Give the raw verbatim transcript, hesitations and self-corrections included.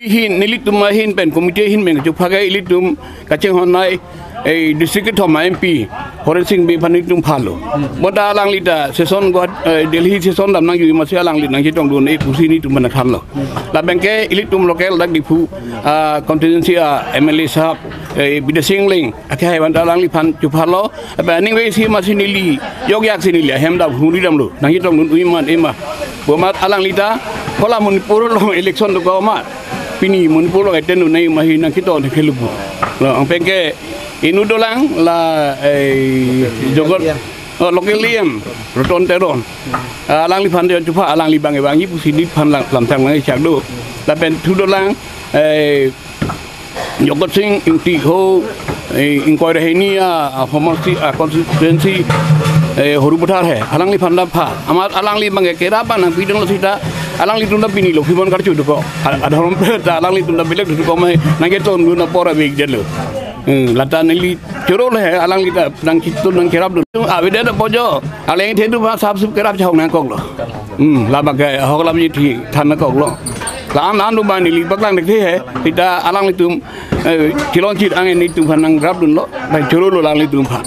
Hin nelitum ahin pen committee ahin pen chupha ke ilitum kachinghon nai, eh, district kethom a M P Horen Sing Bey aphan nelitum phalo. Bonta alangli ta session Guwahati, eh, Delhi session dam nangjui amatsi alangli nangchetongdun-e pusi nelitum aphan thanlo. Lapen ke ilitum local dak Diphu, ah, constituency a M L A sahab, eh, Bidya Sing Engleng, akhai vanta alangliphan chuphalo. Apa aningve isi amatsi neli yok yak si neli ahem dam huri damlo, nangchetongdun-e ma ema. Bomat alangli ta hala Manipur along election dokok amat, pini Manipur along attend un-e ma hi nangchetong thekthelo pu. Lo, anpeng ke inut dolang la, eh, Jogot, oh, local E M Roton Teron. Ah, alangliphan de chupha, alangli bang bang hi pusi neliphan lang lamthang lang chak do. Lapen thu dolang, eh, Jogot Sing Ingti ho, eh, ingkoi ra hini a, a, homosti, a, constituency, eh, Harupathar he. Alangliphan ta pha. Amat alangli bang kerap nangpidunlo seta, alanglitum ta pini Lokhimon karju dokok. A, adhorom ta alanglitum ta belek dokok ma, nangchetongdun apor avek detlo. Hmm, lata neli choro le he, alangli ta nangchetong nangkerapdun. Avedet apojo, alangli thedu ba sap sup kerap chahok nangkoklo. Hmm, labang ke ahok lam ji thi than nangkoklo. La an an do ba neli paklang thekthe he, seta alanglitum, eh, chilon chit ange nelitum aphan nangrapdunlo, nangchorolo alanglitum aphan.